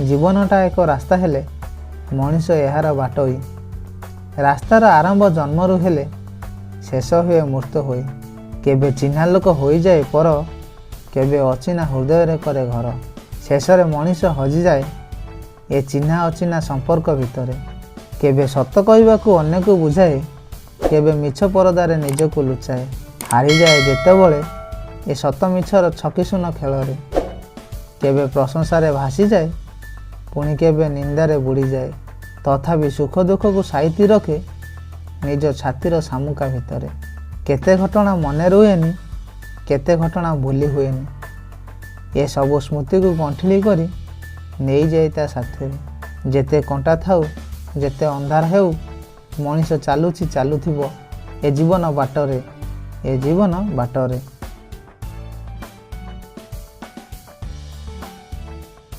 ଜୀବନଟା ଏକ ରାସ୍ତା ହେଲେ ମଣିଷ ଏହାର ବାଟୋଇ। ରାସ୍ତାର ଆରମ୍ଭ ଜନ୍ମରୁ ହେଲେ ଶେଷ ହୁଏ ମୃତ୍ୟୁ ହୋଇ। କେବେ ଚିହ୍ନା ଲୋକ ହୋଇଯାଏ ପର, କେବେ ଅଚିହ୍ନା ହୃଦୟରେ କରେ ଘର। ଶେଷରେ ମଣିଷ ହଜିଯାଏ ଏ ଚିହ୍ନା ଅଚିହ୍ନା ସମ୍ପର୍କ ଭିତରେ। କେବେ ସତ କହିବାକୁ ଅନ୍ୟକୁ ବୁଝାଏ, କେବେ ମିଛ ପରଦାରେ ନିଜକୁ ଲୁଚାଏ। ହାରିଯାଏ ଯେତେବେଳେ ଏ ସତ ମିଛର ଛକିଶୂନ ଖେଳରେ। କେବେ ପ୍ରଶଂସାରେ ଭାସିଯାଏ, ପୁଣି କେବେ ନିନ୍ଦାରେ ବୁଡ଼ିଯାଏ। ତଥାପି ସୁଖ ଦୁଃଖକୁ ସାଇତି ରଖେ ନିଜ ଛାତିର ଶାମୁକା ଭିତରେ। କେତେ ଘଟଣା ମନେ ରୁହେନି, କେତେ ଘଟଣା ଭୁଲି ହୁଏନି। ଏସବୁ ସ୍ମୃତିକୁ ଗଣ୍ଠିଲି କରି ନେଇଯାଏ ତା ସାଥିରେ। ଯେତେ କଣ୍ଟା ଥାଉ, ଯେତେ ଅନ୍ଧାର ହେଉ, ମଣିଷ ଚାଲୁଛି, ଚାଲୁଥିବ ଏ ଜୀବନ ବାଟରେ, ଏ ଜୀବନ ବାଟରେ।